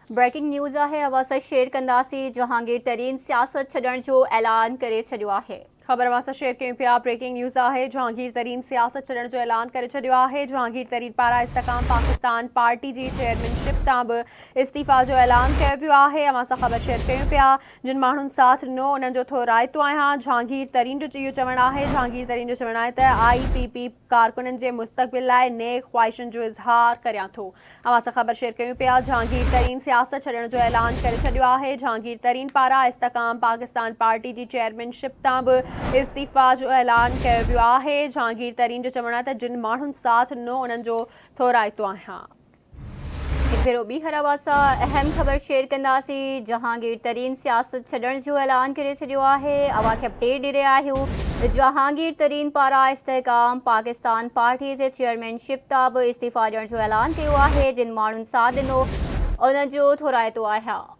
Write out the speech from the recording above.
Breaking news آهي اوهان سان شيئر ڪنداسين جهانگير ترين سياست ڇڏڻ جو اعلان ڪري ڇڏيو آهي. خبر اوهان سان شيئر ڪيون پيا بريڪنگ نيوز آهي جهانگير ترين سياست ڇڏڻ جو اعلان ڪري ڇڏيو آهي جهانگير ترين پاران استحڪام پاڪستان پارٽي جي چيئرمين شپ تان به استعيفيٰ جو اعلان ڪيو ويو آهي اوهان سان خبر شيئر ڪيون پيا جن ماڻهن ساٿ ڏنو انهن جو ٿورائتو آهيان جهانگير ترين جو اهو چوڻ آهي جهانگير ترين جو چوڻ آهي ته آء پي پي ڪارڪنن جي مستقبل لاء نيڪ خواهشن جو اظهار ڪريان ٿو. اوهان سان خبر شيئر ڪيون پيا جهانگير ترين سياست ڇڏڻ جو اعلان ڪري ڇڏيو آهي، جهانگير ترين پاران استحڪام پاڪستان پارٽي جي چيئرمين شپ تان به استعيفيٰ جو اعلان ڪيو ويو آهي، جهانگير ترين جو چوڻ آهي ته جن ماڻهن ساٿ ڏنو انهن جو ٿورائتو آهيان. هڪ ڀيرو ٻيهر اوهان سان اهم خبر شيئر ڪنداسين، جهانگير ترين سياست ڇڏڻ جو اعلان ڪري ڇڏيو آهي، اوهان کي اپڊيٽ ڏئي رهيا آهيون، جهانگير ترين پاران استحڪام پاڪستان پارٽي جي چيئرمين شپ تان به استعيفيٰ ڏيڻ جو اعلان ڪيو آهي، جن ماڻهن ساٿ ڏنو انهن جو ٿورائتو آهيان.